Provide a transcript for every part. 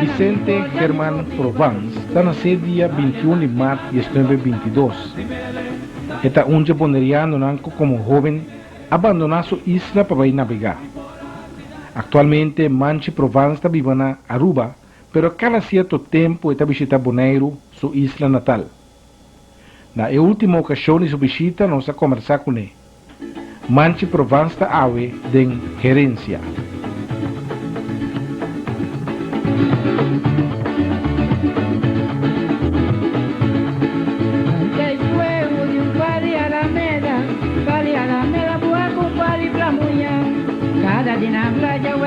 Vicente German Provence ta nasé dia bintiun di mart diesnuebe bintidos. E ta un dje bonerianonan ku komo hóben a bandoná su isla pa bai nabegá. Aktualmente Manchi Provence ta biba na Aruba, pero kada sierto tempu e ta bishitá Boneiru, su isla natal. Na e último okashon di su bishita nos a kombersá kuné. Manchi Provence ta awe den herensia.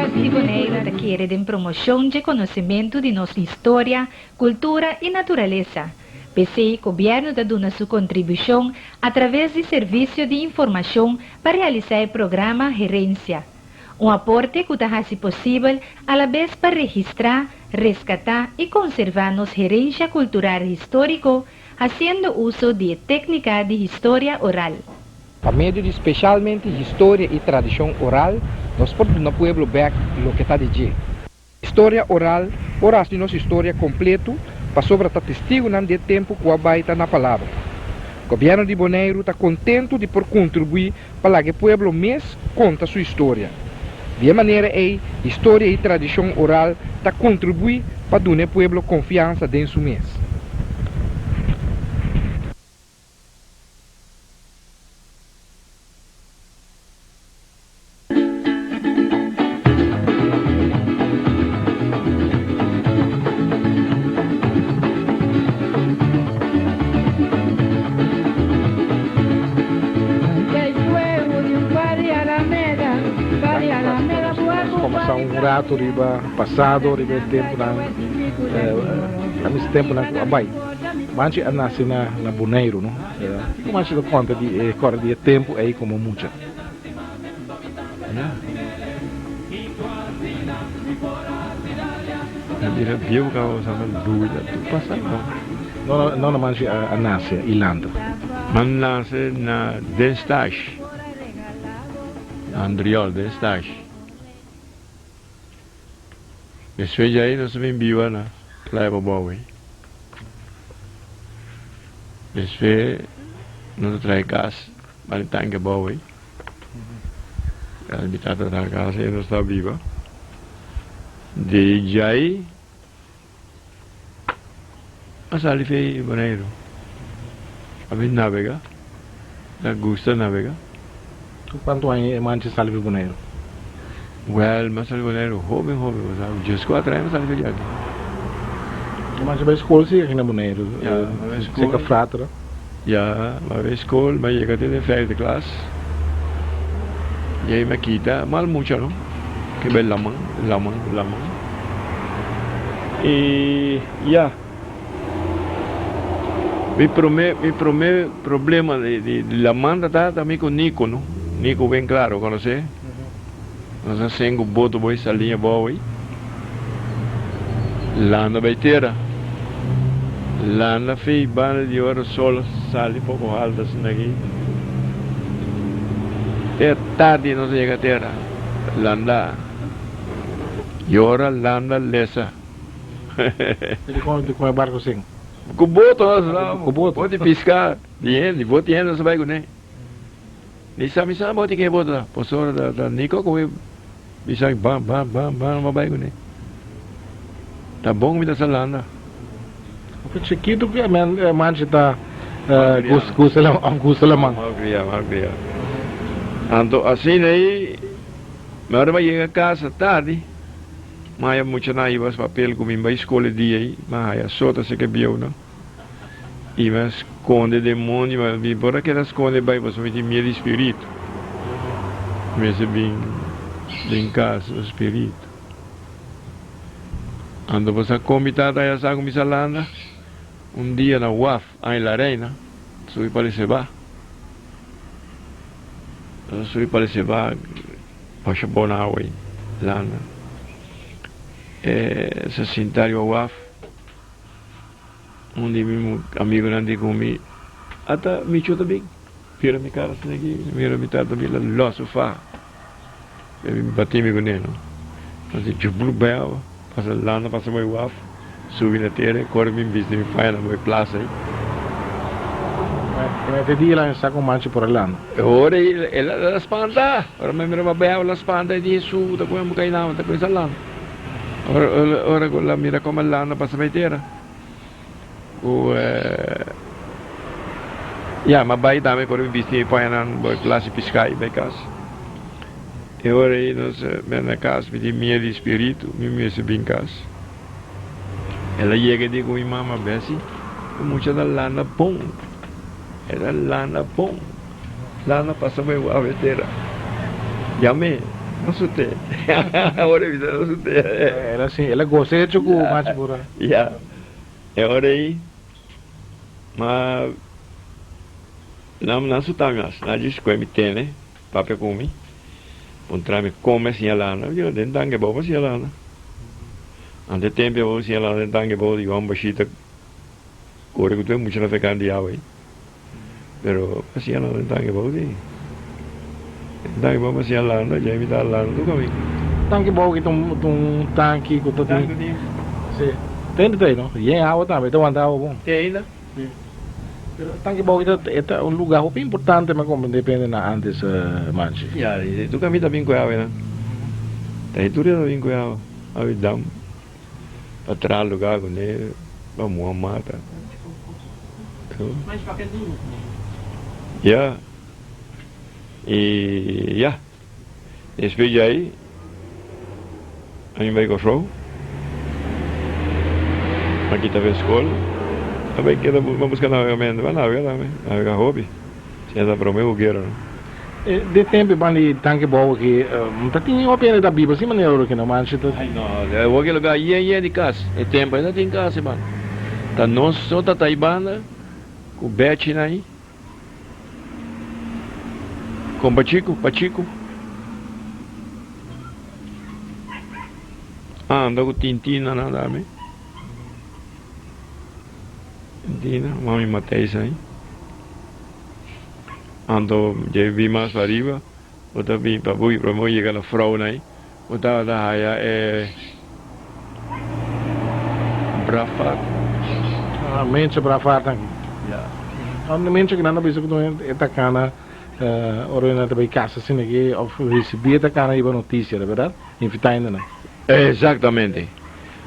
Di Boneiru ta kere den promoshon dje konosementu di nos historia, kultura i naturalesa. P'esei gobièrnu ta duna su kontribushon atraves di Servisio di Informashon pa realisá e programa Herensia. Un aporte ku ta hasi posibel alabes pa registrá, reskatá i konservá nos herensha kultural históriko hasiendo uso di e téknika di historia oral. Pa medio di speshalmente historia i tradishon oral nos por duna pueblo bèk loke ta di dje. Historia oral por hasi nos historia kompletu pasobra ta testigunan di e tempu ku a bai ta na palabra. Gobièrnu di Boneiru ta kontentu di por kontribuí pa laga e pueblo mes konta su historia. Di e manera ei historia i tradishon oral ta kontribuí pa duna e pueblo konfiansa den su mes. Kombersá un rato riba pasado, riba e tempunan, a mis tempunan ku a bai. Manchi a nase na Boneiru, no? Kiko Manchi ta konta di e kòrda di e tempu ei komo mucha? Ya. Mi bira bieu caba sa mi duda tur pasa no. No no no manchi a nace y lanta. Mi a nace na Den Stash. Andriol Den Stash. Despues di ahi nos a bin biba na Playa Babou ahi. Despues nos a traha e cas banda di tanke abou ahi. Mi tata ta casa y nos ta biba. Di djai a sali fei Boneiru. A bin nabega. Ta gusta nabega. Ku kuantu aña e manchi sali fi Boneiru? Wel, mi a sali Boneiru hoben hoben, bo sa. Dieskuater aña mi a sali fi djaki. E manchi bai skol si aki na Boneiru? Ya, mi bai skol. Seka frater? Ya, mi a bai skol, mi a yega te den vijfde klas. Y ahí mi a kita mal mucha no, ke bai laman, laman, laman. Y ya, mi prome, mi prome problema di di laman ta ta mi ku Nico no, Nico ben claro, konosé? Nos a sengu boto bai saliña abou ei. Landa bai tera. Landa fei banda di ora sol sali poko haltu asina aki. Te tardi nos a yega tera. Landa. Yora landa lesa. Dikon dikon e barko sin? Ku boto nos a Ku boto. Boti piska di hende, boti hende nos a bai kuné. Ni sa mi sa boti ke bota pasobra ta ta Nico ku mi bisa mi ban ban ban ban bo bai kuné ta bon mi ta sa landa. Hopi chikitu ku e manchi ta gusta gusta laman. Mal kria mal kria anto asina ei mi ora mi a yega kasa tardi mi haya muchanan hiba papel ku mi bai skol e dia ei mi a haya sota seke bieunan. I mi a skonde den mondi, ma mi por a keda skonde bai pasobra mi tin miedu di spiritu. Mi mester bin den kas ku spiritu. Anto bo sa kon mi tata ya sa ku mi sa landa? Un dia na waf Ain La Reina, subi pa Liseba. Subi pa Liseba, basha bon awa ei, landa. E sa sinta riba waf. Un di mi amigunan di ku mi, Ata Micho ta bin. Mira mi kara asina aki, mira mi tata bin la lòs su faha. Bati mi kuné no. Anto djublu bai awa, pasa landa pasa bai waf, subi na tera, kore bin bisti mi paña na bai plasa ei. Te dia el a sa ku manchi por a landa. E ora ei el a spanta, ora mi mira bai awa el a spanta e di Hesu ta kohe bo kai na awa ta kuminsá landa. Ora ora ku el a mira komo el landa pasa bai tera ku ya mi a bai tambe kore mi bisti mi pañanan bai plasa piska i bai kas. E ora ei nos bini na kas mi tin miedu di spiritu mi mester bin kas. El a yega di ku mi mama Bessie e mucha ta landa bon e ta landa bon landa pasa bai wak e tera yam'e no sut'e ora e bisa no sut'e. El a si el a gosa hecho ku machi pura. Ya e ora ei ma nan suta mi mas nan djis koe mi tene. Papia ku mi, puntra mi kon mi a siña landa. Mi di, den tanke bou mi a siña landa. Ante e tempu bo a siña landa den tanke bou di Juan Bashita kore ku tur e mucha na fekan di awa ei. Pero mi a siña landa den tanke bou si. Den tanke bou mi a siña landa, djei mi ta landa tur kaminda. Tanke bou aki ta un tanki ku ta tin. Si, tende ta ei no? Yen awa tambe, e ta wanta awa bon. Te ainda? Si. Pero tanki bou e ta un lugar hopi importante mi a comprende pende na antes Manchi. Ya, e tur caminda ta bin cu e awe nan. Ta e tur ta bin cu e awa. Awe dam pa traha lugar cu ne pa muha mata. Ya. Y ya. Despues di ai ami bai Kòrsou, a kita fe skol, a bai keda a buska navegamentu, a navega tambe, navega hopi, si esta prome ku guera no. Den tempu e ban di tanke bou aki, ta tin hopi hende ta biba sin manera ora ki no manchi ta. Ai no, awor ki lugar yen yen di kas, e tempu ainda tin kas e ban, ta nos so ta ta e banda ku bèchinan ai. Con Pachico, Pachico. Anda cu Tintina na dame. Tintina, mami Matthijs ahí. Anto je vi mas pa ariba, bo ta bin pa bui, prome bo yega na vrouw ahí, bo tabata haya e Brafaat. Ah, Mencho Brafaat aki. Ja. Unda Mencho ki nan ta bisa ku e ta kana ora nan ta bai kasa asina aki of risibi e ta kana riba notisia, ta berdad? Invita hende nan. Exactamente.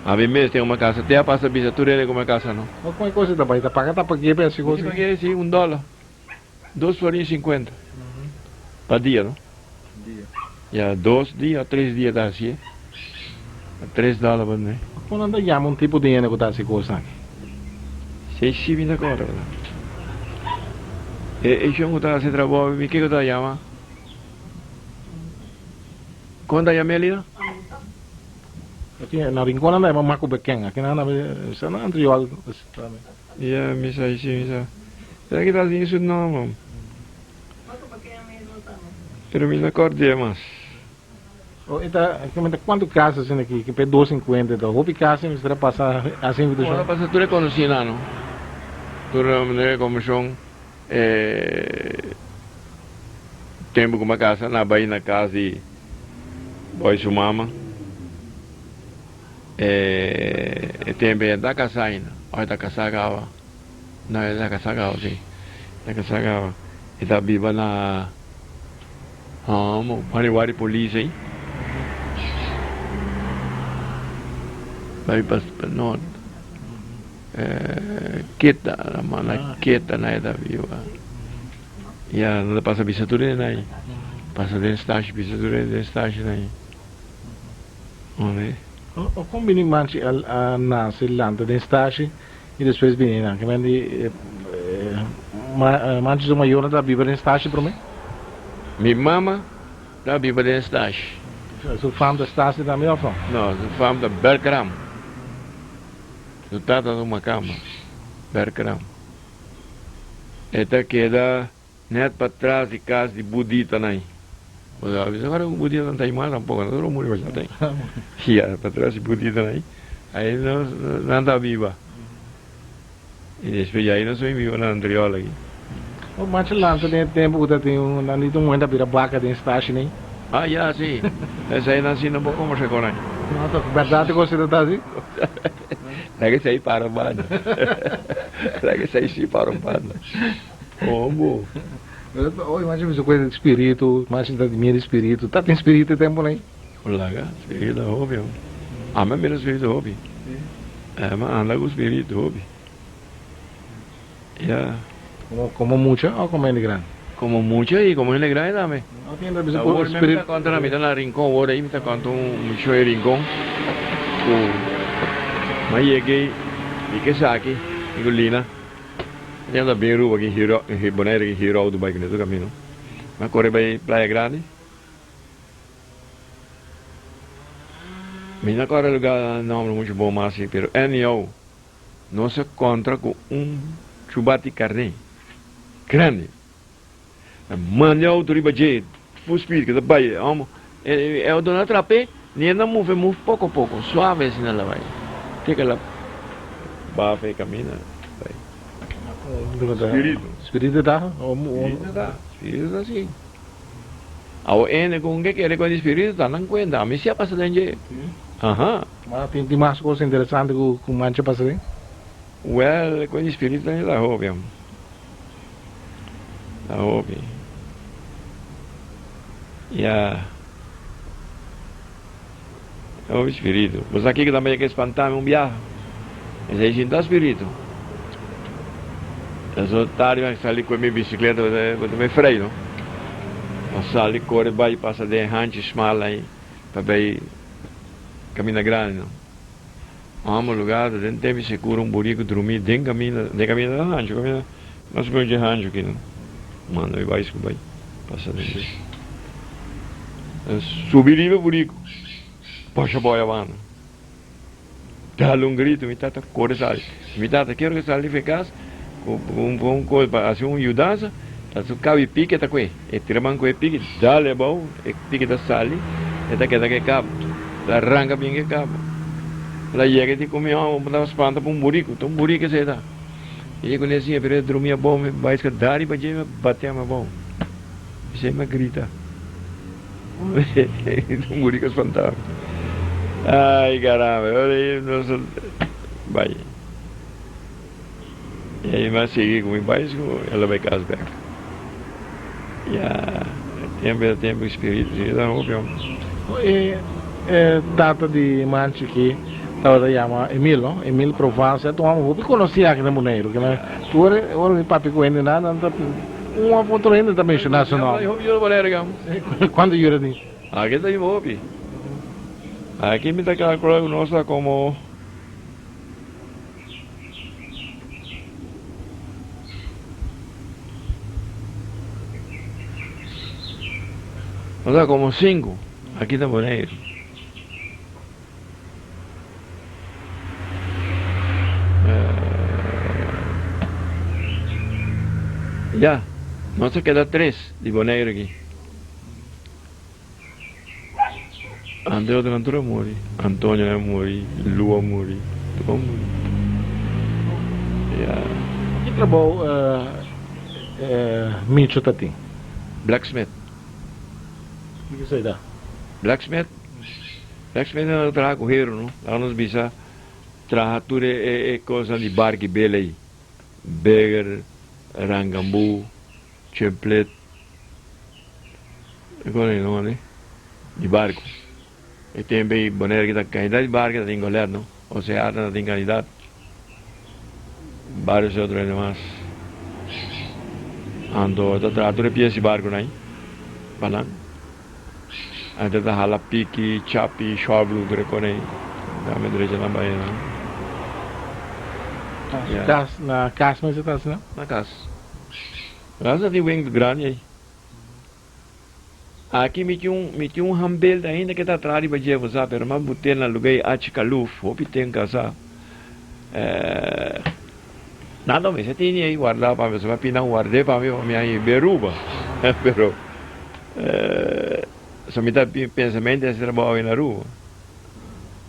Abi mes tin uma kasa, te a pasa bisa tur hende ku uma kasa no. Ma kon e kos e ta bai? Ta paga ta pague pa e hasi kos aki? Pague si, un dòler. Dos florin sinkuenta. Pa dia no. Dia. Ya dos dia, tres dia ta hacié. Tres dòler pa ne. Kon nan ta yama un tipo di hende ku ta hasi kos aki? Sei si mi ta kòrda ku nan. E e shon ku ta hasi trabou mi ke ku ta yama? Kon ta yama Elina? Aki na Rincon nan ta yama Maku Beken. Aki nan ta na Antriol. Ya mi sa si mi sa. Sera ki ta sin su nòmber? Pero mi no kòrd'é mas. O e ta comenta cuanto casa asina aki ki pe dos cincuenta ta hopi casa mester a pasa haci invitacion. Ora pasa tur e conocina no tur e comicion e tempo cu mi a casa na bay na cas di boy su mama e tempo e ta casa ainda o e ta casa caba no e ta casa caba si e ta casa caba e ta biba na. Amo pani wari polis ei. Bai pas pa nort. Keta, la mana keta na e ta biba. Ya, nan ta pasa bisa tur hende ei. Pasa den stashi, bisa tur hende den stashi nan ei. Ome. O kon bini manchi a nase lanta den stashi i despues bini nan? Ke men di manchi su mayornan ta biba den stashi prome? Mi mama ta biba den stashi. Su fam ta stashi tambe of no? No, su fam ta Berkram. Su tata ta un makamba, Berkram. E ta keda. Net patras di cas di Budita nan. Bo sa bisa ora cu Budita nan ta ima tampoco, nan ta muri pa sa ten. Ya, patras di Budita nan, ahí nos nan ta biba. Y despues ya ahí nos a biba na Andriola aki. Bo macho lanta den e tempo cu ta tin un nan di ta un muher ta bira baca den stashi nan. Ah, ya, si. Eseinan si no por kombersá ku nan. No, ta bèrdat ku esei ta ta asi? Laga esei para un banda. Laga esei si para un banda. Hombo. Oye, mas mi kuenta di spiritu, mas ta di miedu di spiritu. Ta tin spiritu e tempu nei? Laga, spiritu ta hopi. Ami a mira spiritu hopi. Ami a anda ku spiritu hopi. Ya. Komo mucha o komo hende grandi? Komo mucha i komo hende grandi tambe. No tin ta bisa Awor mi ta konta na mi ta na Rincon awor ei mi ta konta un show e Rincon ku mi a yega ei mi ke esaki mi ku Lina mi tabata bin Aruba aki hero Bonaire aki hero auto bai ku neto kamino mi a kore bai Playa Grandi mi no kòrda e lugar nòmber muchu bon mas si pero anyhow. Nos a kontra ku un chubati karné grandi. A manda e outo riba dje, full speed ku ta bai. E hòmber, e outo no a trap'é, ni e na move, e move poko poko, suave asina el a bai. Te ku el a bafa e kaminda bai. Spiritu. Spiritu ta? Spiritu ta, spiritu ta si. Awo hende ku un ke kere ku e di spiritu ta nan kuenta, ami si a pasa den dje. Aha. Ma tin tin mas kos interesante ku ku mancha pasa den? Wèl, ku e di spiritu ta ta hopi am. Ta hopi. Ya. Ta hopi spiritu. Bo sa kiko tambe ke spanta mi un biaha? Esei sin ta spiritu. Eso tardi mi a sali ku mi bisikleta bo ta mi frei no. A sali kore bai pasa den hanchi smal ai pa bai Caminda grandi no. Amo lugar ta den tempi securo un burico drumi den caminda, den caminda ta hancho, caminda mas o menos dje hancho aki no. Manda mi baisco bai pasa den dje. Subi riba e burico, basha boy a banda. Dal un grito, mi tata core sali. Mi tata kier cu sali fe cas cu un cos pa haci un yudansa, ta su cabi pique ta cue. E tira man cu e piki, dal abou, e piki ta sali, e ta keda cu e cabo. El a ranca bien cu e cabo. El a yega di cu mi hòmber bo ta spanta pa un buriku. Ta un buriku esei ta. E yega cu nesina, pero e drumi abou, mi bai ska da riba dje, mi a batea abou. Esei mi a grita. Un buriku a spanta mi. Ai caramba, ora ei nos a bai. I ai mi a sigui ku mi baisku, el a bai kas bek. Ya, tempu ta tempu spiritu si ta hopi homber. E tata di Manchi aki tabata yama Emil, no? Emil Provence, ta un homber hopi konosí aki na Boneiru. Tur ora mi papia ku hende nan, nan ta un of otro hende ta menshoná su nòmber. Hopi yu na Boneiru kam. Kuantu yu ta tin? Aki ta tin hopi. Aki mi ta kalkulá ku nos ta komo. Nos ta como cinco aki na Boneiru. Ya, nos ta keda tres di Boneiru aki. Ante otro nan tur a muri. Antonio a muri, Lu a muri, tur a muri. Ya. Ki trabou Micho ta tin? Blacksmith. Kiko esei ta? Blacksmith? Blacksmith nan ta traha ku heru no. Laga nos bisa traha tur e kosnan di barki bel ei. Beger, rangambu, chemplet. E con e nome di barco. E tempo ei Bonaire ki ta cantidad di barco ta tin Golet no. Oceata ta tin cantidad. Varios otro hende mas. Anto ta traha tur e pies di barconan ei pa nan. Anto ta hala piki, chapi, shovel tur e con ei. Dame drecha nan bai nan. Cas na cas mester ta asina? Na cas. Nan sa tin winkel grandi ei. Aki mi tin un mi tin un hambel ainda ke ta traha riba dje bo sa pero mi a bute na luga ei H Kaluf hopi ten kasa nan no mester tini ei warda pa mi pasobra mi a pidi nan ward'é pa mi pa mi a hib'é Aruba pero so mi ta pensamentu di hasi trabou awe na Aruba.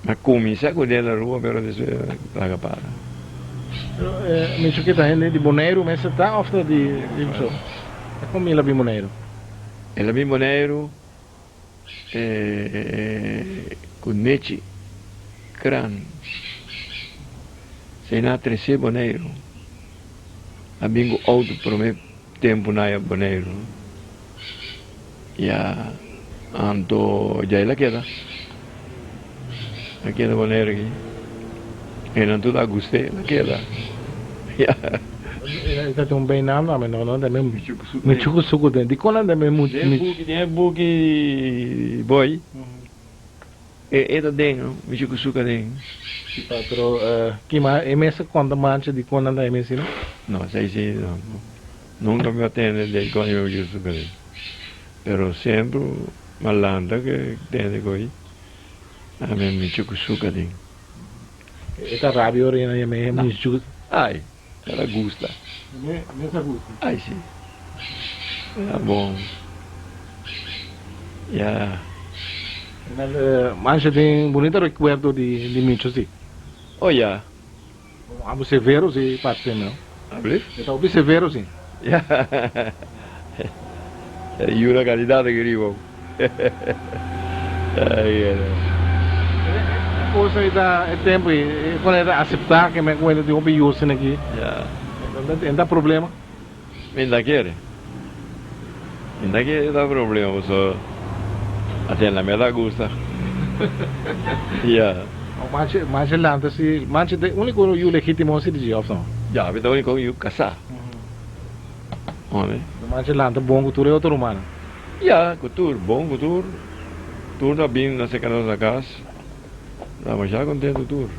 Mi a kuminsá ku den Aruba pero despues mi a laga para. Pero mi chikita hende di Boneiru mester ta of ta di Kòrsou? Ta kon el a bin Boneiru? El a bin Boneiru. Ku Nechi Kran. Sei na trese Boneiru. A bin ku outo prome tempu na ya Boneiru. Ya anto djai la keda. La keda Boneiru aki. Einan tur a gust'é la keda. Ya. E ta tin un bijnaam tambe no? No ta mi Michukusuku den. Dikon nan ta mi Den buki den e buki boy. E e ta den no, mi cu suca den. Si pa, pero kima e mes a conta mancha di con nan ta e mes no? No, esey si no. Nunca mi a tende di con e mi cu suca den. Pero semper mi a lanta ke tende cu ami mi cu suca den. E ta rabia ora nan yama e mi cu. Ay, el a gusta. E mes a gusta? Ay si. Ta bon. Ya. Mancha tin bunito recuerdo di di Micho si. Oh ya. Abo severo si parce no. Ablief? E ta hopi severo si. Ya. E yuna cantidad aki riba. Ay no. E cosa ei ta e tempo ei e con e ta acepta ke men cuenta tin hopi yusen aki. Ya. E ta problema. Mi ta kere. Mi ta kere ta problema pasobra a tende mi ta gusta. Ya. Manchi manchi lanta si manchi ta e unico yu legitimo si di dje of no? Ya mi ta unico yu casá. Hombre. Manchi lanta bon cu tur e otro rumannan. Ya cu tur bon cu tur. Tur ta bin na seca nos na cas. Ta masha contento tur.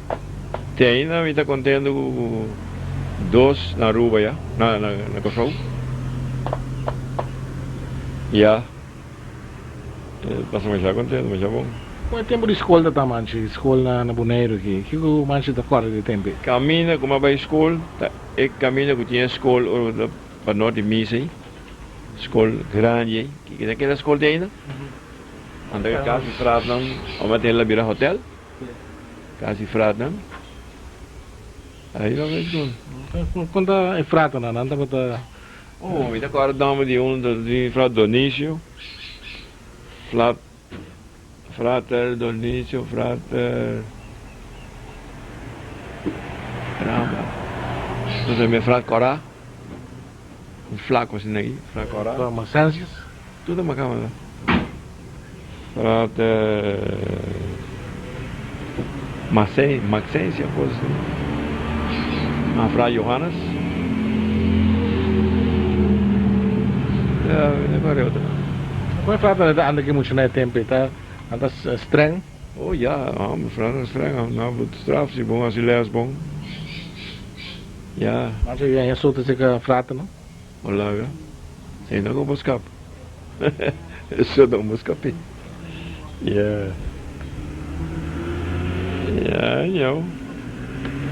Te ainda mi ta contento cu dos na Aruba ya, na na Kòrsou. Ya. Pasa masha contento, masha bon. Con e tempo di scol ta ta Manchi? Scol na na Boneiru aki. Kico Manchi ta corda di e tempo ei? Caminda cu mi a bay scol ta e caminda cu tin e scol ora cu ta pa nort di misa ei. Scol grandi ei. Kico ta keda scol te ainda? Anda ke kas di fratnan ora tin la bira hotel kas di fratnan ahi lo mes kon. Kon ta e fratanan nan tabata. Oh mi ta kòrda nòmber di un di frat Donicio flat frater Donicio frater caramba nos a mi frat kòrá un flaco asina aki frat kòrá. Masensius. Tur ta makama ta. Frater Maxen, Maxencio of cosa asina. Ma fra Johannes. Ya, mi no kore otro. Kon e frater ta anda ki mucha na e tempo ei? Ta anda streng? Oh ya, homber, frater streng, nan bo straf si bon hasi les bon. Ya. Mancha ya e soto seka frater no? Bo laga ei no ku bo skap. Eso no bo skapi. Yeah. Yeah, yo.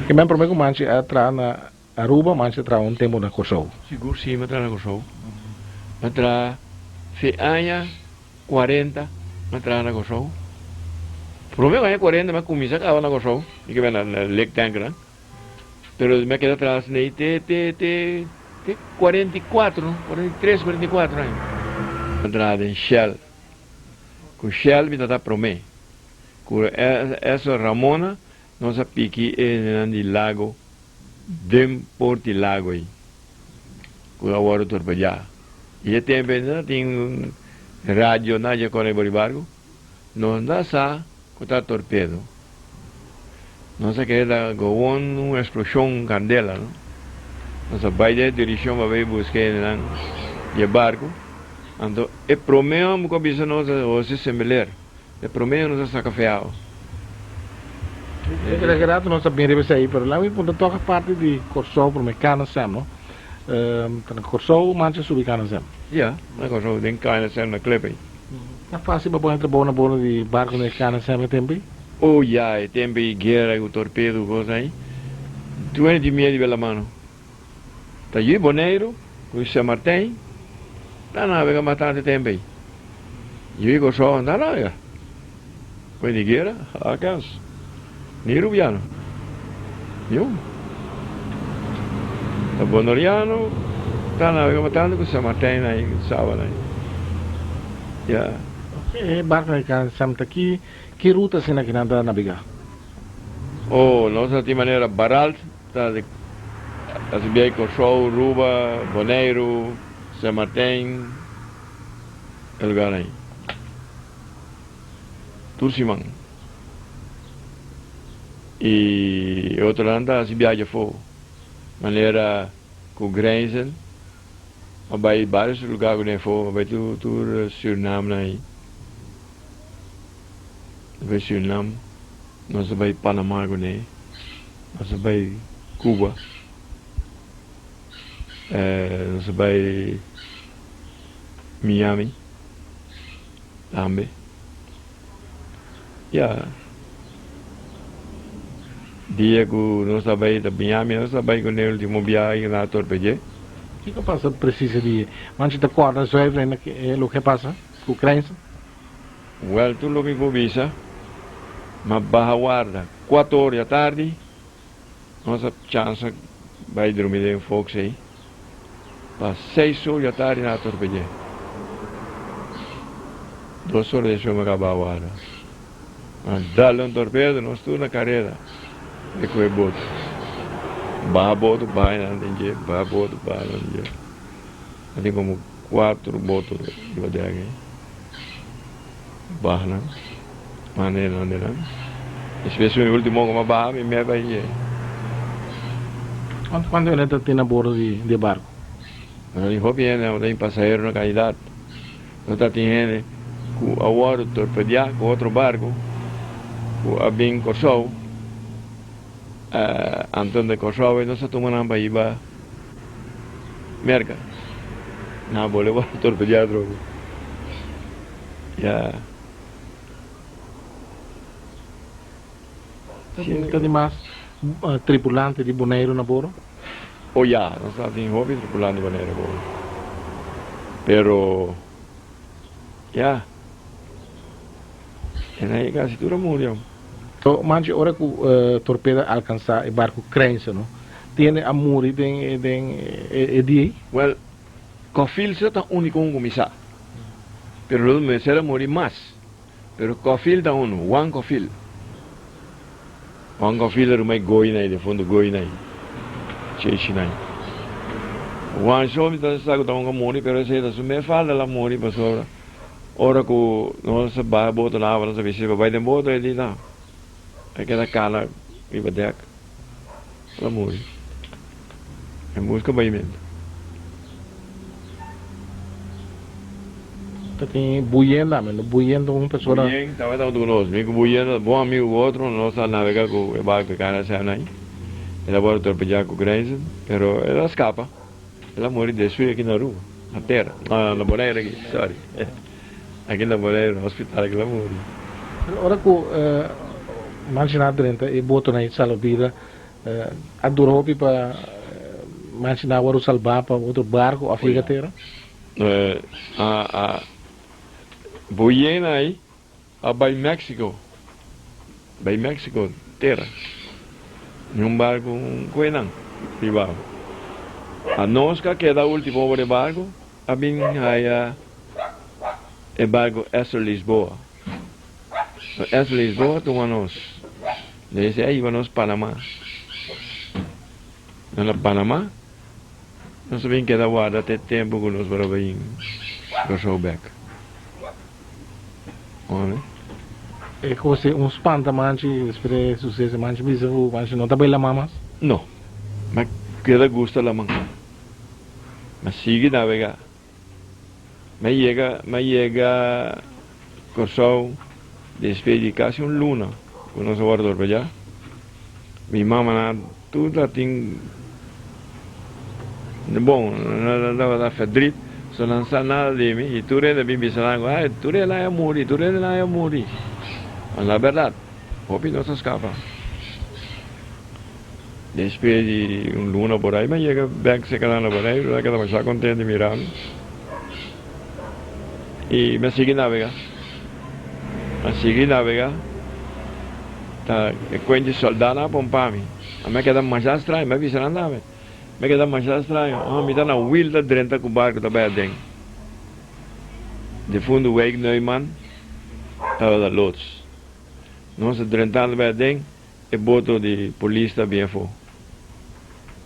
Ke men prome ku Manchi a traha na Aruba, Manchi a traha un tempu na Kòrsou. Sigur si, mi a traha na Kòrsou. Mi a traha fe aña 40 mi a traha na Kòrsou. Prome ku aña 40 mi a kuminsá kaba na Kòrsou, mi ke bai na Lake Tankernan. Pero mi a keda tras nei te te te te 44, 43, 44 aña. Mi a traha den Shell. Ku Shell mi tata promé. Ku Esso Ramona nos a piki e hendenan di Lago den port di Lago ei ku a wòrdu torpediá. I e tempu ei no tin radio nadie kore bo di barku. Nos na sa ku ta torpedo. Nos a kere ta gowon un explosion candela no. Nos a bay den e direccion pa bay busca hendenan di e barco. Anto e prome homber cu a bisa nos ta Jose Sembeler. E prome nos a saca feao. E rato nos a bin riba esey pero laga mi puntra toca parti di Corsou prome Canasem no. Ta na Corsou mancha subi Canasem? Ya, na Corsou den Canasem na Klip ey. Ta fácil pa bo entra bo na bordo di barco mericano semper tempo ei? Oh ya, e tempo ei guera cu torpedo cos ai, tur hende tin miedo di bela mano. Ta yu Boneiru cu San Martin ta navega bastante tempo ei. Yu Corsou no ta navega. Cu di guera, a kans. Ni Rubiano. Niun. Ta Bonoriano ta navega bastante cu San Martin ai, cu Saba ai. Ya. E barco nan semper ki ki ruta asina ku nan ta navegá? Oh, nos a tin manera Baralt, ta di hasi biahe Kòrsou, Aruba, Boneiru, San Martin, e lugarnan ei. Tur siman. I e otronan ta hasi biahe afó, manera ku Grijzen, a bai varios lugar ku den afó, a bai tur tur Suriname nan ei. A bai Suriname, nos a bai Panama kuné, nos a bai Cuba, nos a bai Miami tambe. Ya, dia ku nos a bai ta Miami, nos a bai kuné ultimo biahe ku nan a torpedjé. Kiko a pasa presis e dia? Manchi ta kòrda zuiver ainda loke a pasa ku Krijnsen? Wèl, tur loke mi por bisa, m'a baha warda kuater or di atardi, nos a chansa bai drumi den Fox ei, pa seis or di atardi nan a torpedjé. Dos or despues mi a kaba warda. Nan dal un torpedo, nos tur na kareda bai kohe boto. Baha boto, baha nan den dje, baha boto, baha nan den dje. A tin komo kuater boto riba dek ei. Baha nan, manda e nan den nan. Despues mi ultimo ku mi a baha mi mep ai dje. Kuantu hende ta tin na bordo di e barko? No tin hopi hende, no tin pasahero na kantidat. No ta tin hende ku a wòrdu torpediá ku otro barku ku a bin Kòrsou. Anto di Kòrsou e nos a tuma nan pa hiba Merka. Nan a bolbe wòrdu torpediá atrobe. Ya. Ta tin mas tripulante di Boneiru na boro? O ya, nos ta tin hopi tripulante di Boneiru na boro. Pero, ya, e nan e kasi tur a muri awor. So, manchi ora ku torpeda alkansá e barku Krijnse, no, tin hende a muri den den e dia ei? Wèl, Kòfilse ta úniko un ku mi sa. Pero lo mester a muri mas. Pero Kòfil ta unu, Juan Kòfil. Juan Kòfil a rumai Goinai, defuntu Goinai, Chechinai. Juan so mi ta sa ku ta un a muri, pero esei ta su mes falta el a muri pasobra ora ku nos a baha boto na awa nos a bis'é pa bai den boto, e di no, e keda kana riba dèk, el a muri. E buska baimentu. Ta tin Buyen tambe, no? Buyen ta un persona. Buyen tabata huntu ku nos. Mi ku Buyen ta bon amigu ku otro. Nos a navega ku e barku Kana Sènai. El a wòrdu torpedjá ku Grijzen, pero el a skapa. El a muri despues aki na Aruba, na tera, na Bonaire aki, sorry. Aki na Bonaire, na hospital aki el a muri. Pero ora ku Manchi a drenta e botonan i salba bida, A dura hopi pa manchi nan a wòrdu salbá pa otro barku òf yega tera? A Buyena ei a bai Mexico, bai Mexico tera, den un barku ku e nan riba. A nos ku a keda ultimo over e barku a bin haya e barku Esther Lisboa. Esther Lisboa tuma nos. Desde a hiba nos Panama. Nos na Panama, nos a bin keda warda te tempu ku nos por a bin Kòrsou bèk. Omi. E kos ei un spanta manchi, despues di e suseso manchi bisa ku manchi no ta bai laman mas? No. Ma keda gusta laman. Ma sigui nabegá. Mi a yega, mi a yega Kòrsou despues di kasi un luna ku nos a wòrdu torpedjá. Mi mamanan tur ta tin, bon, nan tabata ferdrit, so nan sa nada di mi i tur hende a bin bisa nan ku, ay, tur hende a muri, tur hende a muri. Ma la bèrdat, hopi nos a skapa. Despues di un luna por ahí mi a yega bek cerca nan na Boneiru, nan a keda masha contento di mira mi. Y mi a sigui navega, mi a sigui navega ta e cuenta di soldanan a pompa mi. Mi a keda masha straño, mi a bisa nan tambe, mi a keda masha straño, oh mi ta na wil ta drenta cu barco ta bay aden. Difunto Wijk Neuman. Tabata loods. Nos a drentando bai aden, e boto di polis ta bin afó.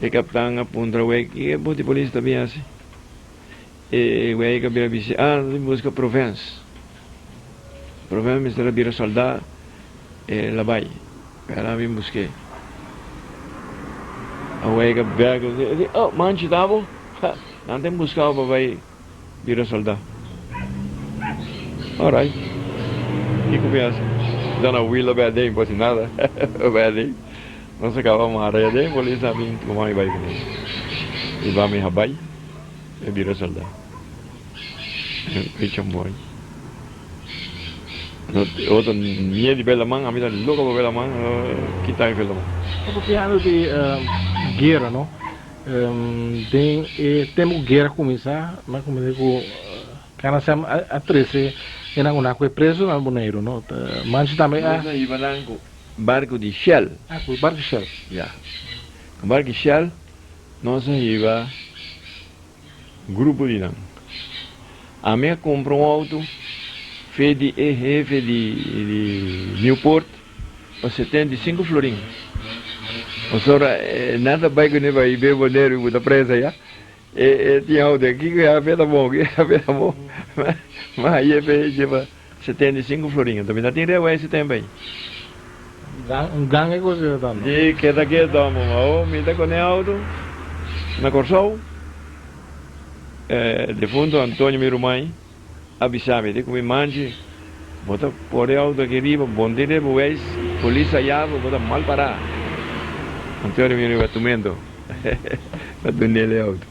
E kaptan a puntra wei ki e boto di polis ta bin hasi. E wei a bira bisa, ah, nos a bin buska Provence. Provence mester a bira soldá, el a bai. Pero a bin busk'é. A wei a bek, e di, oh, manchi ta bo? Ha, nan ta buska bo pa bai. Bira soldá. Alright. Kiko mi hasi? Mi ta na wheel a bai aden, por si nada. A bai aden. Nos a kaba mara i aden, polis a bin tuma mi bai kuné. I ba mi habai, mi a bira soldá. Mi chamboy. Otro miedo di bai laman, ami ta loko pa bai laman, kita mi bai laman. Ta papiando di guera, no? Den e tempu ku guera kuminsá, nan kuminsá ku Kanasem a trese e nan ku nan kue preso na Boneiru, no? Manchi tambe a. Nos a hiba nan ku barku di Shell. Ah, ku barku Shell. Ya. Ku barku Shell nos a hiba grupo di nan. Ami a kumpra un outo fe di e hefe di Nieuwpoort. Pa 75 florin. Pasobra nan ta bai kuné pa hib'é Boneiru i bo ta presa ya. E e tin auto aki ku e hafe ta bon, ku e hafe ta bon. Ma a yefe e dje pa 75 florin. Anto mi ta tin rewa ese tempu ei. Un ganga e kos ei ta no? Di keda keda amo. Ma awor mi ta kuné auto na Kòrsou. E defunto Antonio mi ruman. A bisa mi di ku mi manchi, Bo ta kore outo aki riba, bon tin riba weis, polis a yaba, bo ta mal pará. Antonio mi riba tumento, pa dun'el e outo.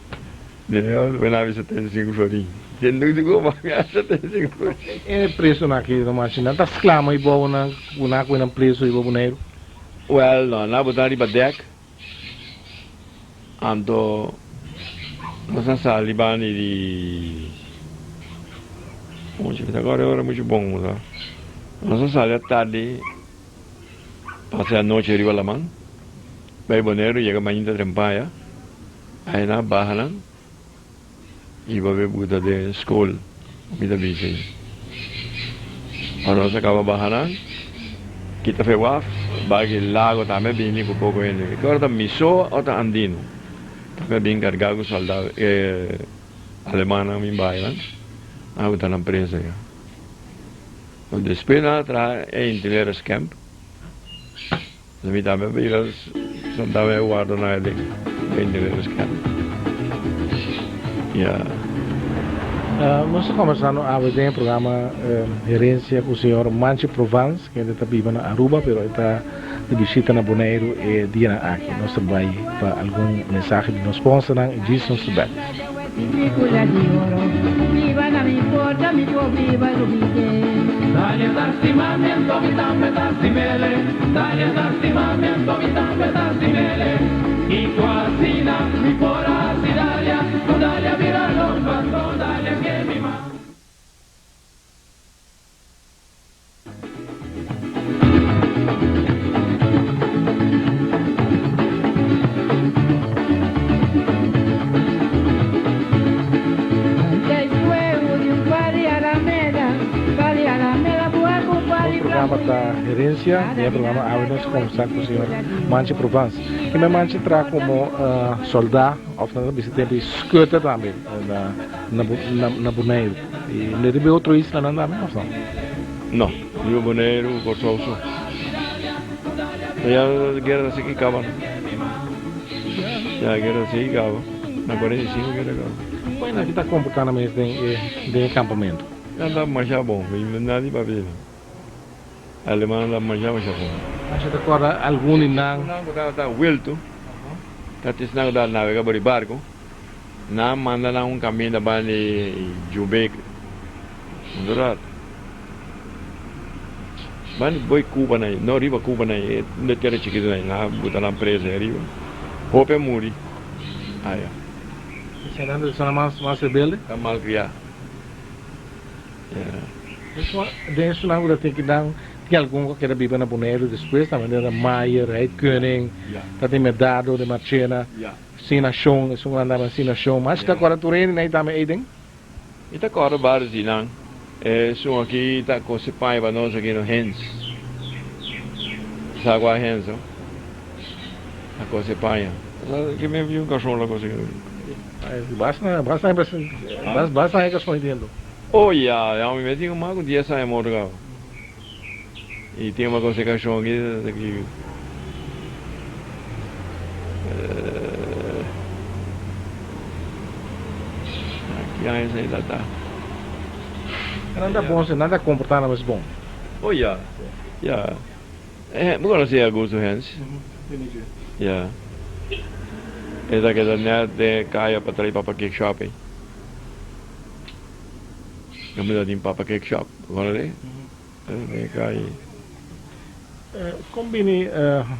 Dun'el e outo, bo a bisa 75 florin. Dje no di ku mi a 75 florin. E presonan aki no manchi, nan ta sklama i bou nan ku nan ku nan preso riba Boneiru? Wèl, no, nan a botá riba dèk. Anto nos a sali banda di Mucho mi ta acorda ora mucho bon sa. Nos a sali atardi pasa e anochi riba laman bai Boneiru yega mainta trempaya ahi nan a baha nan i babia buta den skol mi ta bisa ei. Ora nos a kaba baha nan kita fe waf bai ki lago tambe a bini ku poko hende. Ki ora ta misoa o ta andino tambe a bin karga ku soldado e alemannan a bin bai nan a buta nan preso ya. Despues nan a traha e Intileros Camp. Mi tambe a bira soldado e guarda na den Intileros Camp. Ya. Nos ta combersando awe den e programa Herencia cu señor Manchi Provence, kende ta biba na Aruba pero e ta di bishita na Boneiru e dianan aki. Nos ta bai pa algun mensahe di nos sponsornan y djis nos ta bek. Nos programa ta Herencia, den e programa awe nos a conversa cu señor Manchi Provence. Y men Manchi traha como solda of nan ta bisa tempo di schutter tambe na Boneiru. Y no riba e otro islanan tambe of no? No, riba Boneiru, Kòrsou so. Ma ya guera ta sigui kaba no. Ya guera ta sigui kaba. Na 45 guera kaba. Kon nan ta komportá nan mes den e den e kampamentu? Nan ta masha bon, mi no di papia no. Alemannan ta masha masha bon. Masha ta kòrda algun di nan. Nan ku tabata welto, ta esnan ku tabata nabegá por di barko. Nan manda nan un kaminda ban di Jubek Honduras. Ban di boi Cuba nan, no riba Cuba nan, e un tera chikitu nan, nan a buta nan preso ei riba. Hopi a muri aya. Esei nan ta esnan mas mas rebelde? Ta malkriá. Den esunnan ku ta tin ki nan tin algun ku a keda biba na Boneiru despues tambe, den Maier, Heidkoning, ta tin Medardo de Marchena. Sin nashon, esun ku nan daba sin nashon. Mas ta kòrda tur hende nan tambe ei den? Mi ta kòrda vários di nan. Esun aki ta kose paña pa nos aki no hens. Sa kua hens no? Ta kose paña. Ki mi un kashon la kose. Basta basta basta e kashon dentro. Oh ya, ya mi mes tin mas ku dies aña morto kaba. I tin un kose kashon aki aki. Ki aña esei ta ta? Nan ta bon si, nan ta komportá nan mes bon. Oh ya, ya. Bo konosé Augusto Hens? Ya. E ta keda nèt den e kaya pa trae Papa Cake Shop ei. Kaminda tin Papa Cake Shop, bo konosé? Den e kaya ei. Kon bini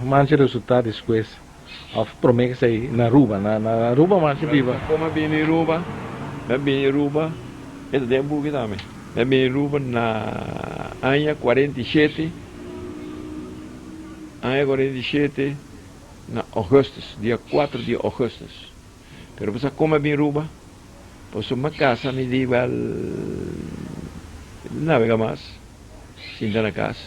mancha resultá despues òf promé ke esei na Aruba? Na Aruba mancha biba. Kon a bini Aruba? Mi a bini Aruba, e ta den e buki tambe. Mi a bini Aruba na aña 47, aña 47 na augustus, dia 4 di augustus. Pero bo sa kon mi a bini Aruba? Pasobra mi a kasa mi di wèl mi no nabega mas. Sinta na cas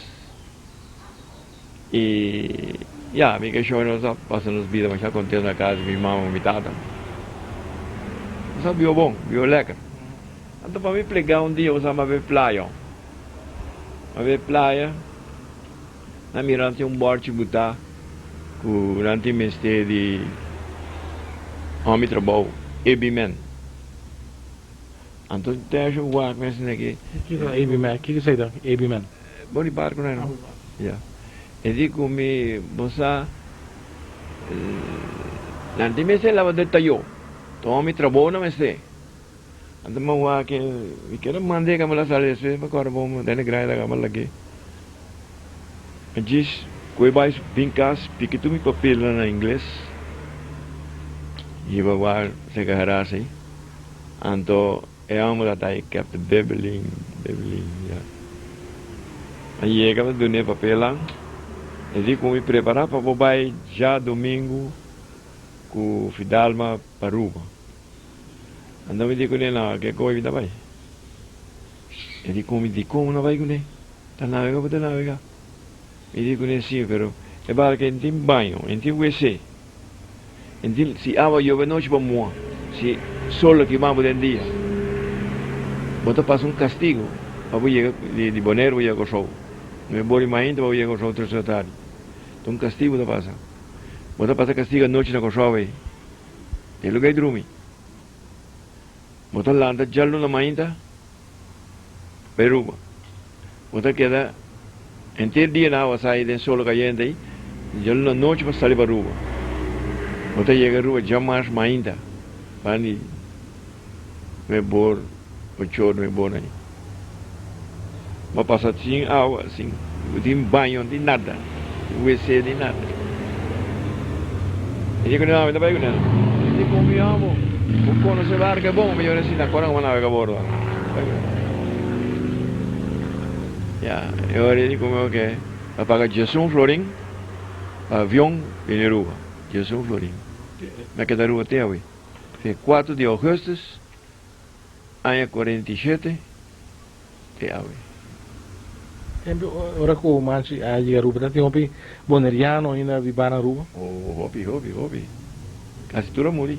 y ya mi ke show nos a pasa nos bida masha contento na cas mi mama cu mi tata nos a biba bon biba lekker anto pa mi plega un dia nos a bay playa a bay playa nan mira nan tin un borchi buta cu nan tin mester di homi trabou ebi men. Anto Dasha wak mes neki. Kiko ta AB man? Kiko esei ta AB man? Bo di barco na no? Ya. E di ku mi bo sa nan tin mester laba den tayo. Tuma mi trabou na mester. Anto mi a wak e mi keda manda e kamba la sali despues mi kòrda bon den e graya ta kamba lag'é. Mi djis ku e bai bin kas piki tur mi papelnan na ingles hiba wak seka heras ei. Anto e homber a ta e kep Bebelin, Bebelin, ya. A yega pa dun'e papelnan, e di ku mi prepara pa bo bai djadumingu ku Fidalma pa Aruba. Anto mi di kuné, no, ke koe mi ta bai? E di ku mi, dikon no bai kuné? Ta nabega bo ta nabega? Mi di kuné, si, pero e barka e no tin baño, e no tin wc. Inti si awa yobe nochi bo mua, si sol a kima bo den dia, bo ta pasa un kastigo pa bo yega di Boneiru bo yega Kòrsou. No e bori mainta pa bo yega Kòrsou tres ora tardi. Ta un kastigo bo ta pasa. Bo ta pasa kastigo anochi na Kòrsou ei. Te luga ei drumi. Bo ta lanta djaluna mainta bai Aruba. Bo ta keda henter dia na awa sai den solo kayente ei, djaluna nochi bo sali pa Aruba. Bo ta yega Aruba djamars mainta, pan di nuebor, ocho or nuebor ei. Bo pasa sin awa, sin tin baño, tin nada, tin wc, tin nada. E di ku nan, mi ta bai ku nan. E di ku mi amo, bo konosé barka bon, mi yora asina, kora ku nabega bordo. Ya, e ora e di ku mi oke, a paga diesun florin pa avion bini Aruba, diesun florin. Mi a keda Aruba te awe. Fe kuater di augustus aña 47 te awe. Tempu ora ku Manchi a yega Aruba ta tin hopi boneriano ainda biba na Aruba? Oh, hopi, hopi, hopi. Kasi tur a muri.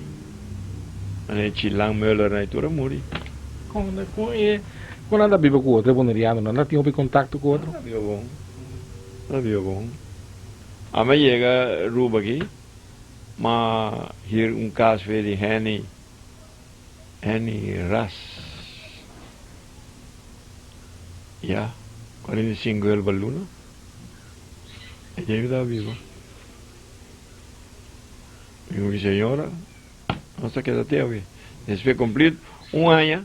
Manera Chilan Muller nan tur a muri. Kon, kon e, kon nan ta biba ku otro e bonerianonan? Nan ta tin hopi kontakto ku otro? Nan ta biba bon. Nan ta biba bon. Ami a yega Aruba aki, ma hir un kas fe di Henny. Henny Ras. Ya, 45 el pa luna. E dje mi taba biba. Mi ku mi señora, nos ta keda te awe. Despues cumpli un aña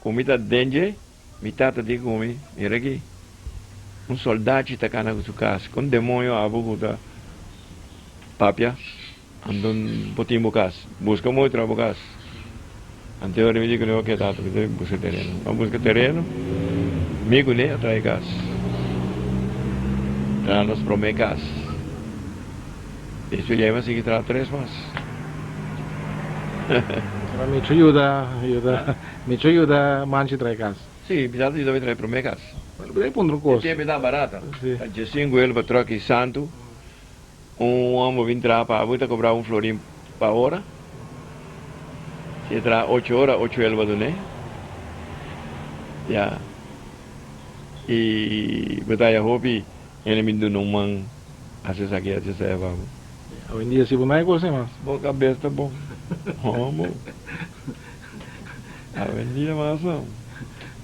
ku mi ta den dje, mi tata di ku mi, mira aki, un soldachi ta kana ku su kas, kon demoño abo ku ta papia? Anto bo tin bo kas. Buska mooi tra bo kas. Anto ora mi di kuné oke tata mi ta buska tereno. Mi a buska tereno, mi kuné a traha e kas. Traha nos promé kas. Despues djai mi a sigui traha tres mas. Micho yuda, yuda, Micho yuda Manchi trae kas. Sí, mi tata yuda mi trae promé kas. Bueno, pero e puntra un kos. E tempu e tabata barata. Sí. Ta diesinku el pa tròk i santu. Un hòmber bin traha pa abo i ta kobrá un florin pa ora. Si e traha ocho ora, ocho el bo a dun'é. Ya. I bo ta haya hopi hende bin duna un man hasi esaki, hasi esaya pa bo. Awendia si bo no hay kos ei mas. Bo kabes ta bon. Hòmber. Awendia mas no.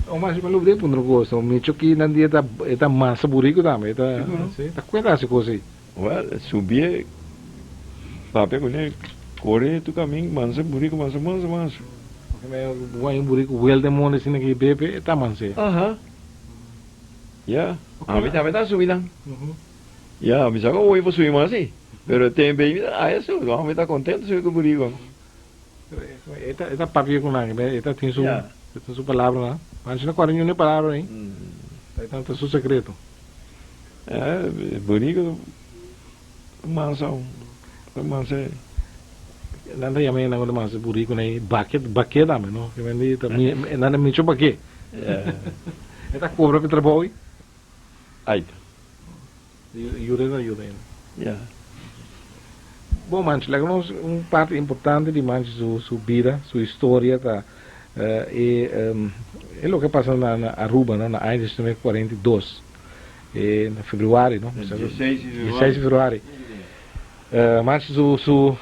O mas mi lubida puntra un kos. Mi choki nan dia ta e ta masa buriku tambe. E ta si ta kuenta hasi kos ei. Well, subi e papia kuné kore tu kamin mansa buriku mansa mansa mansa. Oke me guaña un buriku welta e mondi asina ki bebe e ta mans'é. Aha. Ya. Ami tambe ta subi nan. Ya, mi sa ku hopi por subi mas si. Pero tempe ei mi ta aya su. Mi ta kontento subi ku buriku. E ta e ta papia ku nan, e ta tin su e tin su palabranan. Manchi no kòrda niun e palabra ei. Ta ta su sekreto. E buriku ta mansa, ta mansa e. Nan ta yama e nan ku ta mansa buriku nan ei baket, baké tambe no. Ke men di ta mi nan ta micho baké. E ta kobra pa e trabou ei. Aita. Yuda ta yuda ainda. Ya. Bon Manchi, laga nos un parti importante di Manchi su su bida, su historia ta e e loke a pasa na na Aruba no, na aña diesnuebe kuarenta i dos, e na februari no, Dieseis di februari. Dieseis di februari. Manchi su su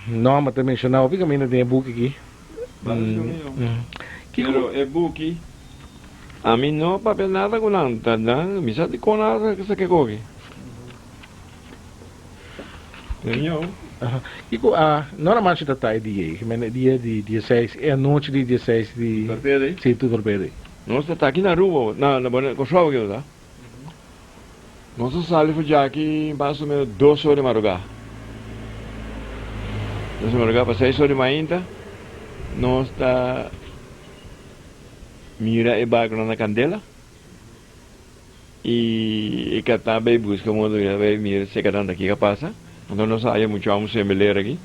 nomber ta menshoná hopi kaminda den e buki aki. Kiko. Pero e buki ami no papia nada ku nan ta nan mi sa dikon nan a saka e koki. Señor. Kiko a no na manchi ta ta e dia ei, e dia di dieseis e anochi di dieseis di. Torpedo ei? Si, tu torpedo ei. Nos ta ta aki na Aruba na na Bonaire Kòrsou aki nos ta. Nos a sali for djaki mas o menos dos or di madrugá. Dos di madrugá pa seis or di mainta nos ta mira e barconan na candela y e capitán bay busca modo y a bay mira si e capitán ta kico a pasa. Anto nos a haya mucho amo sembelera aki.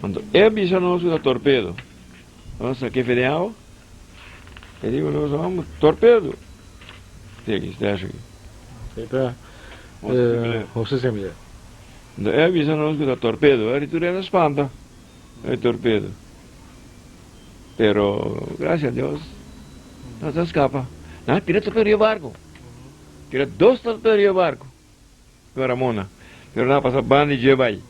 Anto e a bisa nos cu ta torpedo. Nos a kefe den awa. E digo nos amo torpedo. Teki, stash aki. E ta Jose Semiller. Anto e a bisa nos ku ta torpedo. Eri tur hende a spanta e torpedo. Pero gracias a Dios nos a skapa. Nan a tira torpedo riba barko. Tira dos torpedo riba barko. Ku Ramona. Pero nan a pasa banda di dje bai.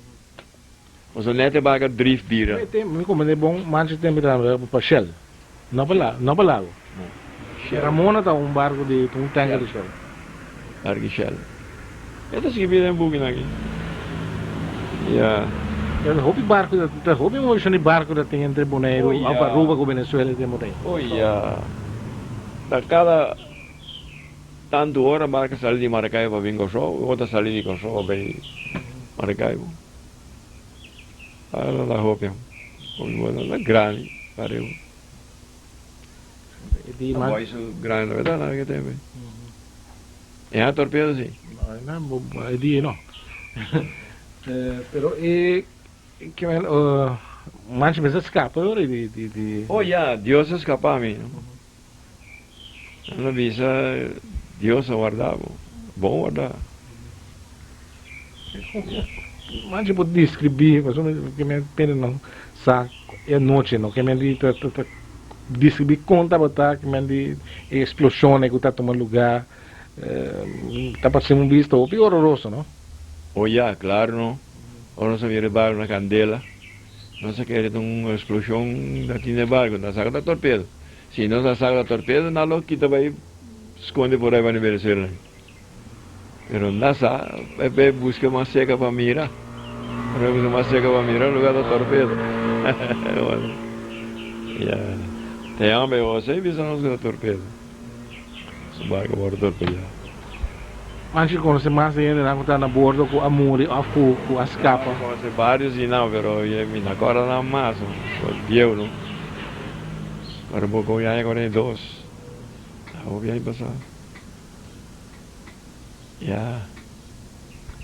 Pasobra net e barko a drift bira. Mi komprende bon mancha tempu ta pa Shell. No pa la, no pa lago. Shell. Ramona ta un barco di, un tanker di Shell. Barco di Shell. E ta skibi den bukinan aki. Ya. Pero hopi barco ta, ta hopi movecion di barco ta tin entre Boneiru, Oh ya. of Aruba cu Venezuela den Boneiru. Oh ya. Ta cada tantu ora barco sali di Maracaibo pa bin Kòrsou, otro sali di Kòrsou pa bai Maracaibo. Ahora la hopi hopi bueno la grandi pareu. Di A boy su grandi no ta nada ke tembe. E ha torpedo si. No, no, e di no. Pero e ke men manchi mester skapa ora di di di. Oh ya, Dios a skapa mi. Nan a bisa, Dios a warda bo, bon warda. Manchi por describi, pasobra ke men pende no sa e anochi no, ke men di ta ta ta describi kon tabata, ke men di e explosionnan ku ta tuma luga, ta parse un bista hopi hororoso no. Oh ya, claro no. Ora nos a mira e barco na candela, nos a kere ta un explosion na tin e barco, nan sa ku ta torpedo. Si nos a saca torpedo nan lo kita bay sconde por ay banda Venezuela. Pero nan sa bay bay busca mas cerca pa mira. Bay busca mas cerca pa mira lugar ta torpedo. Ya. Te hombre Jose bisa nos cu ta torpedo. Su barco a wordo torpedea. Manchi conoce mas hende nan cu ta na bordo cu a muri of cu cu a scapa? Mi conoce varios di nan pero mi no acorda nan mas. Bieu no. Ora bo con aña 42. Ta hopi aña pasa. Ya.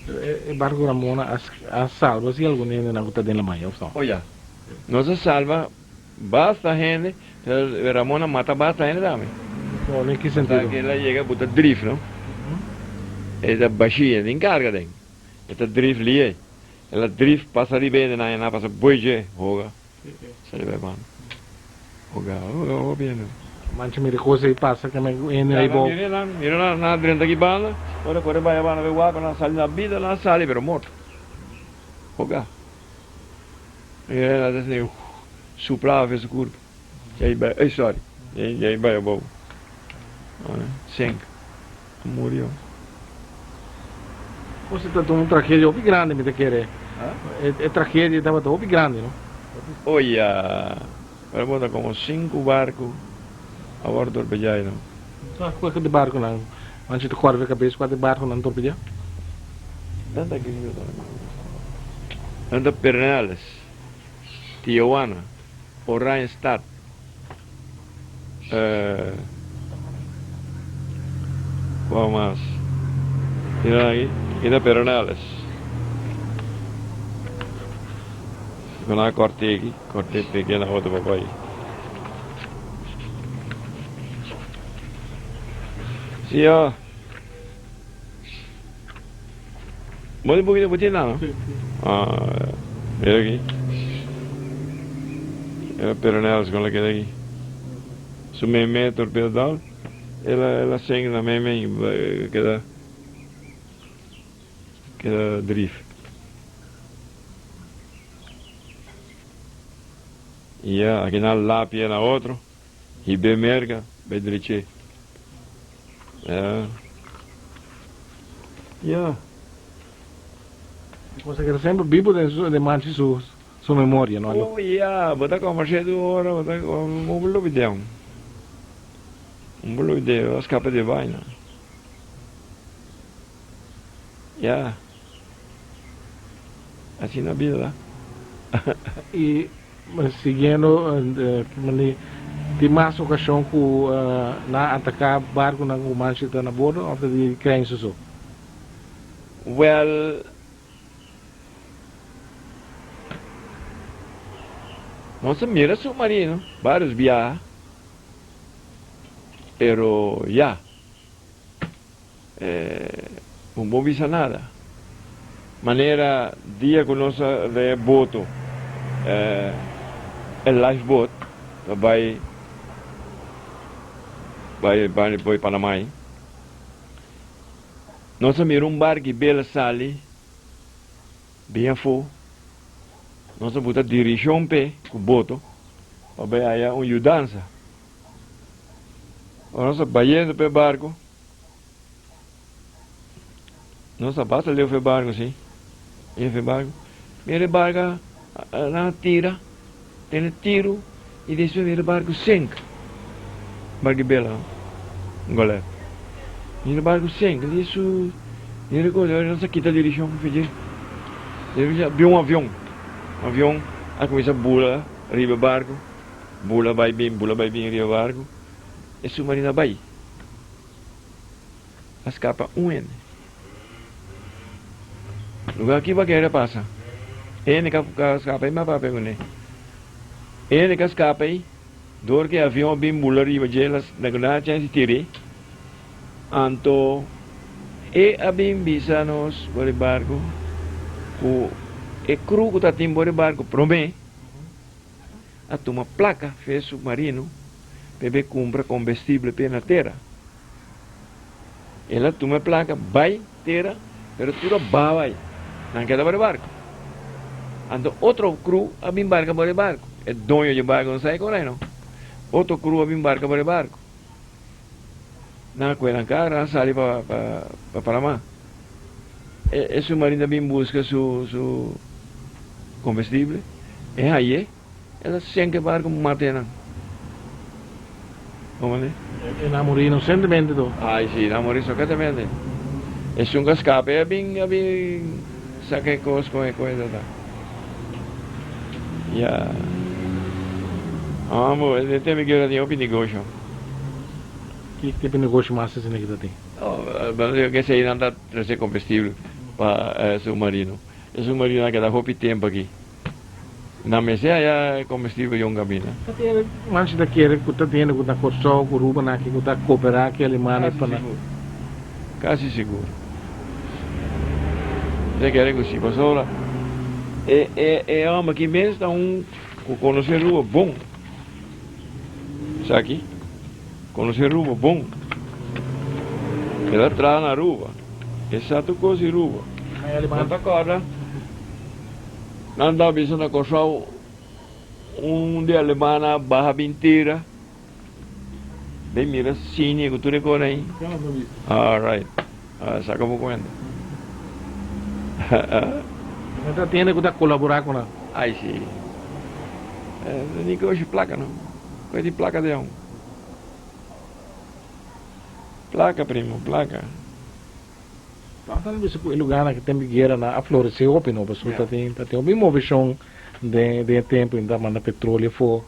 E barco Ramona a salba si algun hende nan cu ta den la maya of no? Oh ya. Nos a salba. basta hende, pero Ramon a mata basta hende tambe. Bon, den ki sentido? Ora el a yega bo ta drif, no? E ta bashí, e tin karga den. E ta drif lié. El a drif pasa riba hende nan, e nan a pasa boi dje, hoga. Sali bai banda. Hoga, hoga hopi hende. Mancha mira cos ei pasa ke men ku hende ei bou. Mira nan, mira nan, nan a drenta aki banda, ora kore bai a banda bai wak, nan a sali na bida, nan a sali pero morto. Hoga. Mira nan ta sne supla afe su kurpa. Ei bai, ei sorry, ei bai abou. Sink. A murió. Cos ta un tragedia hopi grandi mi ta kere. E tragedia tabata hopi grandi no. Oh ya, pero bo ta como sinku barco a worde torpedja no. Cua di barconan? Manchi ta corda cabes cua di barconan torpedja? Nan ta gringo tambe. Nan ta Pernales, Tijuana, Oranjestad. Cual mas? Mira aki, aki ta Pedernales. Cu nan a corte aki, corte peke na otro papay. Si yo. Bo tin poquito bo tin nan no? Ah, mira aki. Era Pedernales con la keda aki. Su meme torpedo dal, el a el a sink na meme y keda keda drief. Y ya, aki nan lapia na otro, hibe merca, bay dreche. Ya. Ya. Cosa que semper bibo den su den manchi su su memoria, no? Oh ya, bo ta conversé tur ora, bo ta un bo lubidé un. Un bo lubidé, bo a scapa di e vaina. Ya. Asina bida ta. Y Siguiendo tin mas ocasion cu nan a ataca barconan cu manchi ta na bordo of ta di Crijnssen so? Wel, nos a mira submarino varios biaha, pero ya, bo no bisa nada. Manera dia ku nos a den e boto, e lifeboat ta bai bai bai Panamai, nos a mira un barki bela sali bin afó, nos a buta dirishon p'e ku boto pa bai haya un yudansa. Ora nos a bayendo p'e barko, nos a basta leu p'e barko si, leu p'e barko, mira e barko nan a tira, tene tiru i despues mira e barko sink, barko di bela Golet, mira e barko sink, di su mira e kos, ora nos a kita dirishon fidje, despues bin un avion, avion a kuminsa bula riba e barko. Bula bai bin, bula bai bin riba barku, e submarino a bai. A skapa un hende. Lugar ki bakera a pasa. E hende ka skapa ei, mi a papia kuné. E hende ka skapa ei, dor ku e avion a bin bula riba dje, el a na chèns di tir'é. Anto e a bin bisa nos for e barku ku e kru ku ta tin for e barku promé. A tuma placa fe submarino p'e be cumpra combestible p'e na tera. El a tuma e placa bay tera, pero tur a baha bay. Nan keda bor e barco. Anto otro crew a bin barca bor e barco. E doño dje barco no sa e corai no. Otro crew a bin barca bor e barco. Nan a coge nan cara, nan a sali pa pa Panama. E e submarino a bin busca su su combestible. E haye, el a senka e barco mata nan. Como ne? E nan a muri inocentemente to. Ay si, nan a muri soketamente. Esun cu a scapa e a bin a bin saca e cos con e cuenta ta. Ya. Amo, e tempo ki ora tin hopi negocio. Ki tipo negocio mas asina ki ta tin? No, bueno, yo ke sei nan ta trece combustible pa e submarino. E submarino a keda hopi tempo aki. Nan mester haya comestibel yon camina. Ta tene manchi ta kere ku ta tene ku ta Kòrsou ku Aruba nan aki ku ta koperá ku e alemanes pa nan. Kasi sigur. Mi ta kere ku si pasobra e e e hòmber aki mes ta un ku konosé Aruba bon. Esaki konosé Aruba bon. El a traha na Aruba. E sa tur kos di Aruba. Bo ta kòrda? Nan ta bisa na Kòrsou un di alemana baha bin tira bin mira sini ku tur e kos ei. Alright, saka bo kuenta. Nan ta tende ku ta kolaborá ku nan. Ai si. Ni koshi plaka no. Koe di plaka de aun. Plaka primo, plaka. Nan ta bisa ku e lugarnan ku tempu di gueranan a floresé hopi no pasobra ta tin ta tin hopi moveshon den den e tempu i ta manda petroleo afó.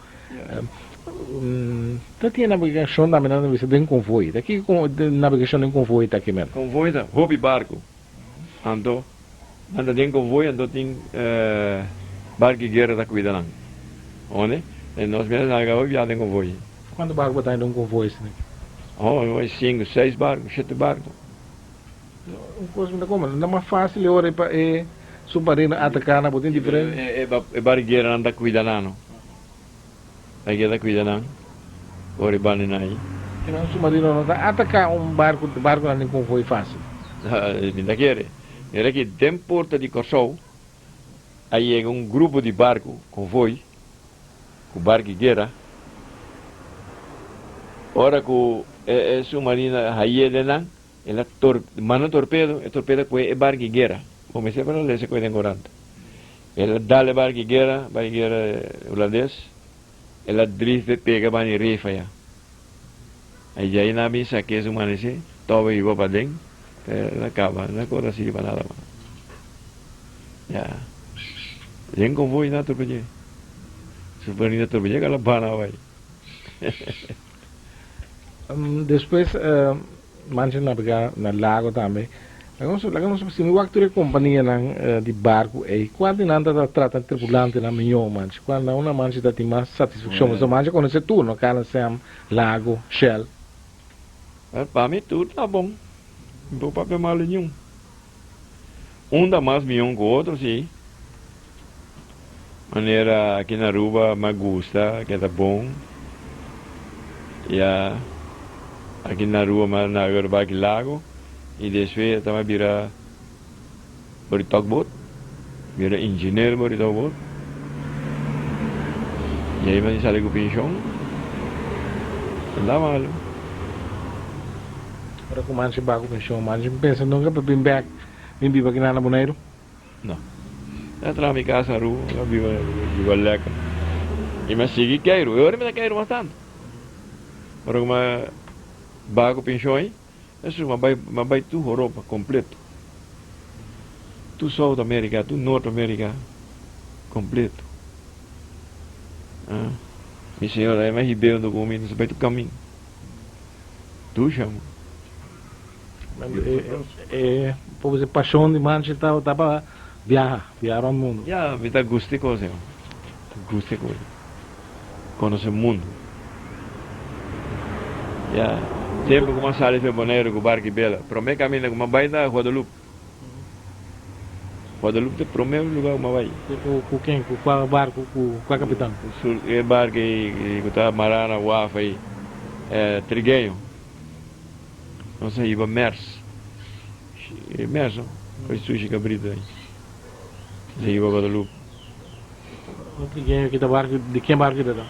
Ta tin e nabegashon tambe nan ta bisa den konvoi. Ta kiko nabegashon den konvoi ta aki men? Konvoi ta hopi barku. Anto nan ta den konvoi anto tin barku di guera ta kuida nan. Ondi? Nos mes nan a biaha den konvoi. Kuantu barku bo ta den un konvoi asina? Oh, sinku, seis barku, shete barku. Un kos mi ta kome, no ta mas fásil e ora pa e submarino ataká nan, bo tin diferente. E barigueranan ta kuida nan no. Bariguera ta kuida nan ora e banda nan ei. Pero un submarino no ta ataká un barku, barkunan den konvoi fásil. Mi ta kere. Mira ki den porta di Kòrsou a yega un grupo di barku, konvoi, ku barguiguera. Ora ku e submarino a haye den nan, El a tor manda torpedo, e torpedo a kohe e bark di guera. Bo mester para lesa kohe den korant. El a dal e bark di guera, bark di guera hulandes, el a drif e pega banda di rif aya. Ai djai nan a bin sak'é su manesé, toba hiba paden, pero el a kaba, no a kora sirbi pa nada mas. Ya. Den konvoi nan a torpedj'é. Submarino a torpedj'é kala bana a bai. Despues mancha nabegá na lago tambe. Laga nos laga nos si mi wak tur e kompanianan di barku ei, kua di nan ta ta trata tripulantenan mihó mancha? Kua na una mancha ta tin mas satisfakshon? Pasobra mancha konosé tur no, KLM, Lago, Shell. Pa mi tur ta bon, mi por papia mal di niun. Un ta mas mihó ku otro si. Manera aki na Aruba mi a gusta ke ta bon. Ya aki na Aruba mi a navega riba aki lago y despues ta mi a bira por di tugboat, bira engineer por di tugboat. Y ahí mi a sali cu pension. No ta malo. Ora cu manchi ba cu pension, manchi pensa nunca pa bin bek bin biba aki na Boneiru? No. Mi a traha mi casa na Aruba, mi a biba biba lekker. Y mi a sigui keiru. E ora mi ta keiru mas tanto. Ora cu mi a baha cu pension ahi, eso mi a bai mi a bai tur Europa completo. Tur South America, tur North America completo. Ah, mi señora mi a hib'é hunto cu mi, nos a bai tur camin. Dusha. E por bisa pasion di Manchi ta pa biaha, biaha rond mundo. Ya, mi ta gusta e cos ei, ta gusta e cos ei, conoce mundo. Ya, tempo cu mi a sali for Boneiru cu barca y bela, prome caminda cu mi a bay ta Guadeloupe. Guadeloupe ta e prome lugar cu mi a bay. Cu ken? Cu cua barco? Cu cua capitan? E barca ei cu ta mara na waf ei, Trigueño. Nos a hiba mers. E mers no, pa e sushi cabrito ei. Nos a hiba Guadalupe. Otro genio ki ta barco, di ken barco ta ta?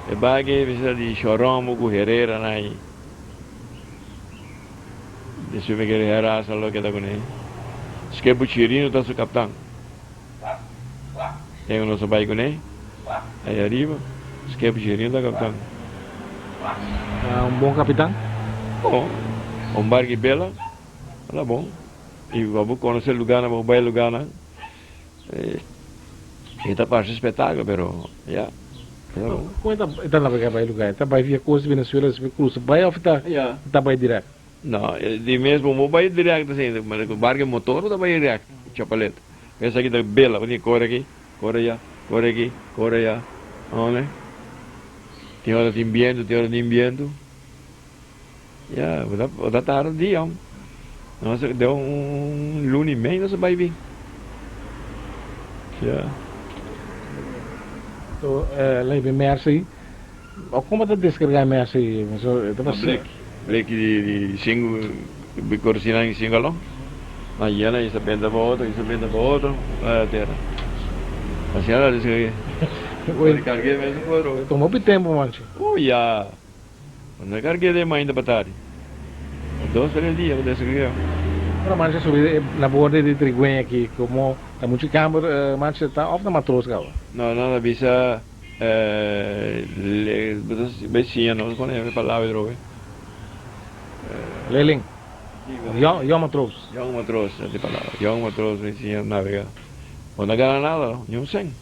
E barco ei mester ta di Shorombo cu Herrera nan ei. Despues mi kere Herrera loke ta cune. Skepu Chirino ta su captan. Tengo nos a bai kuné ahí ariba. Skep Chirino ta kaptan. Ta un bon kapitan? Bon, un barki bela, ta bon. I pa bo konosé lugánan, pa bo bai lugánan, e ta parse spektakel, pero ya, e ta bon. Kon e ta nabegá bai lugá? E ta bai via kosta di Venezuela, despues krusa bai òf e ta bai dirèkt? No, di mes bo no bai dirèkt asina, ku barki motor bo ta bai dirèkt, Chapaleta. Esaki ta bela, bo tin kore aki, kore aya. Kore aki, kore aya. Ane? Tin ora tin bientu, tin ora tin bientu. Ya, bo ta, bo ta tarda dia, hom. Nos a deu un luna i mei nos a bai bin. Ya. So, lei Mercy, kon bo ta deskargá e Mercy? So, e ta Na bleki, bleki di, di sinku, di korsina di sinku galon. Na yena i sa benta pa otro, i sa benta pa otro, bai tera. Asina ta deskarg'é. Ora karg'é mes un otro. Tuma hopi tempu, manchi. Oh, ya. No cargué den mainta pa tardi. Dos tres dia pa descargué. Ora mancha subi na borde di Trigüeña aki como ta mucho camber mancha ta of ta matros caba? No, nan ta bisa bay siña nos con e palabra drobe. Leerling. Jong matroos. Jong matroos ta e palabra. Jong matroos bay siña navega. Bo no gana nada no, ni un cent.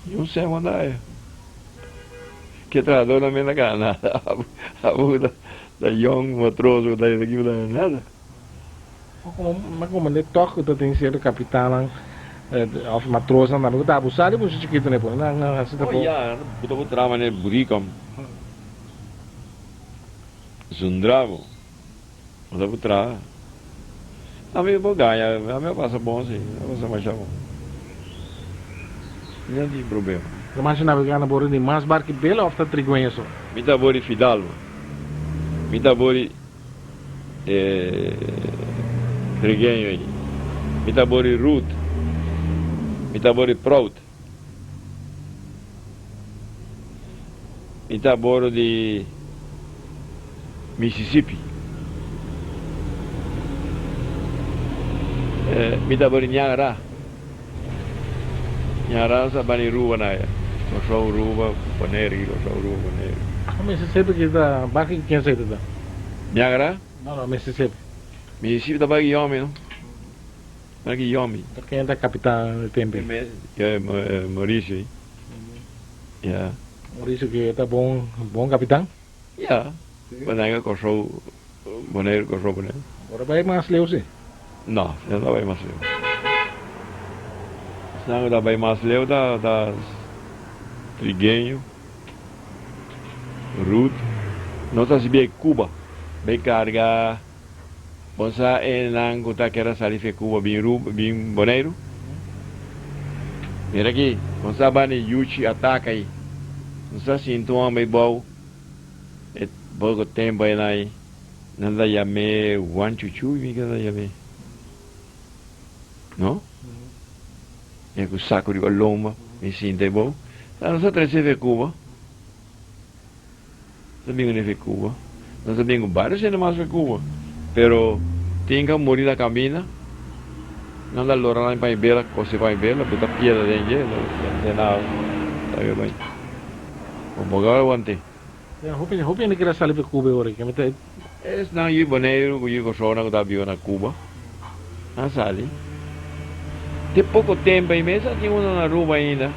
Ni un cent bo no haya. Ke trahadornan men ta gana nada. Abo ku ta yong matroos ku ta aki bo ta gana nada. Ma como ne tok ku ta tin sierto kapitannan of matroosnan tambe ku ta abusá di mucha chikito ne pone nan hasi ta Oh por. ya, bo ta por traha manera burikom. Zundra bo. Bo ta por traha. Ami bo gaña, ami a pasa bon si, a pasa masha bon. Mi no tin problema. Lo masha nabegá na borde di mas barki bela of ta Trigueña so? Mi ta bori Fidalma. Mi ta bori Trigueño ei. Mi ta bori Ruth. Mi ta bori Proud. Mi ta boro di Mississippi. Mi ta bori Niagara. Niagara sa bani Ruba na ya. Kòrsou, Ruba, Boneiru, Kòrsou, Ruba, Boneiru. Mississippi ki ta baki ken sa ta? Niagara? No, no, Mississippi. Mississippi ta baki yomi no. Na ki yomi. Ta ken ta kapitan di tempu ei? Ya, Mauricio ei. Ya. Mauricio ke ta bon, bon kapitan? Ya. Bonaire, Kòrsou, Boneiru, Kòrsou, Boneiru. Bo ta bai mas leu si? No, mi no ta bai mas leu. Esnan ku ta bai mas leu ta ta Trigueño, Ruth. Nos ta sibi ei Cuba, bai karga. Bo sa e nan ku ta kere sali fe Cuba bin Aruba, bin Boneiru? Mira aki, bo sa bani Yuchi ataka ei. No sa sinti un homber ei bou e poko tempo ei nan ei. Nan ta yam'é Juan Chuchuy, mi ke nan ta yam'é. No? E ku saku riba lomba, mi sinti ei bou. Sa no sa trese fe Cuba. Nos a bin ku fe Cuba. Nos a bin ku varios hende mas fe Cuba. Pero tin ku a muri na camina. Nan ta lora nan paña bela, cose paña bela, buta piedra den dje, den awa. Ta ke bai. Bo boga ora wante. Ya, hopi, hopi hende kere sali fe Cuba e ora aki. Mi ta. Esnan yu Boneiru ku yu Kòrsounan ku ta biba na Cuba, nan sali. Te poko tempu ei mes a tin uno na Aruba ainda.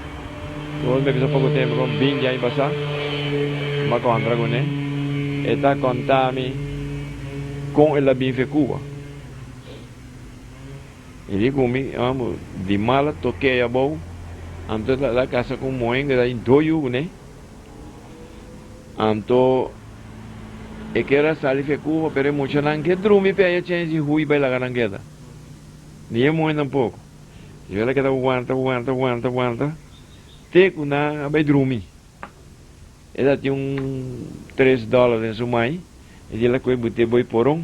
Bo me bisa poko tempu kon binti aña pasá mi a kontra kuné. E ta konta mi kon el a bin fe Cuba. E di ku mi, amo, di mala tok'é abou, anto el a kasa ku un muhé ku ta tin dos yu kuné. Anto e kier a sali fe Cuba, pero e muchanan ke drumi pe haya chens di hui bai laga nan keda. Ni e muhe tampoco. Y el a keda wanta, wanta, wanta, wanta, te cu nan a bai drumi. E ta tin un tres dollar den su mai, e di el a coge bute boi poron,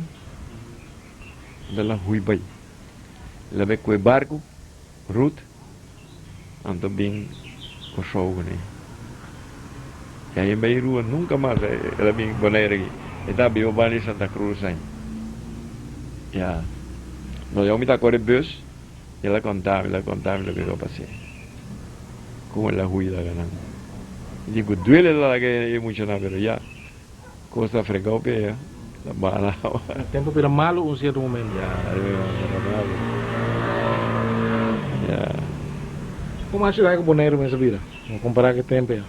anto el a hui bai. El a bai coge barco, Ruth. Anto bin Kòrsou kuné. I ain bai rua nunka mas el a bin Bonaire aki. E ta biba banda di Santa Cruz ain. Ya. No yo mi ta kore bus i el a konta mi, el a konta mi loke ku a pas'é. Kon el a hui laga nan. Mi di ku duele el a laga e muchanan pero ya. Kos ta fregau p'e ya. Ta bana. Tempu bira malu un sierto momento. Ya, e bira malu. Ya. Como a ciudad cu Boneiru mester bira? Bo compara cu e tempu ya.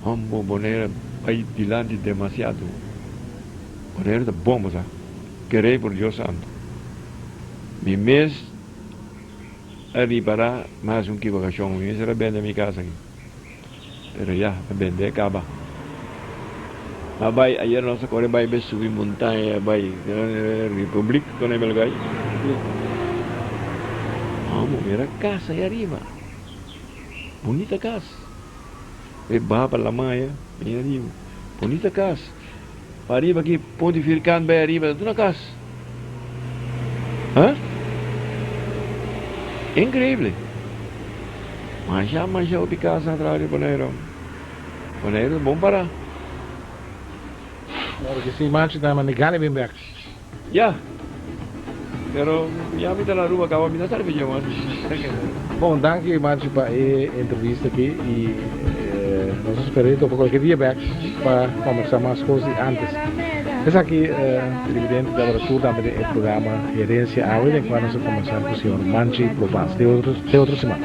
Hombo, Boneiru a bay dilanti demasiado. Boneiru ta bon, bo sa. Keré por Dios santo. Mi mes. a ripará mi a hasi un kibokashon, mi mester a bende mi kas aki. Pero ya, a bende kaba. A bai, ayer nos a kore bai be subi montaña bai Republiek kon e belgai. Amo mira kas ai ariba. Bunita kas. E baha pa Lamaya, bini ariba. Bunita kas. Pa ariba aki Ponte Vierkant bai ariba ta tur na kas. Ha? Increíble. Masha masha hopi kas nan traha di Boneiru. Boneiru ta bon para. Claro que si, Manchi ta manda gana bin bek. Ya. Pero ya mi ta na Aruba caba mi ta sali pa dje mas. Bon, danki Manchi pa e entrevista aki y nos a spera di topa cualkier dia bek pa combersa mas cos di antes. Esaki televidente tabata tur tambe den e programa Herencia Awe den cua nos a combersa cu señor Manchi Provence. Te otro siman.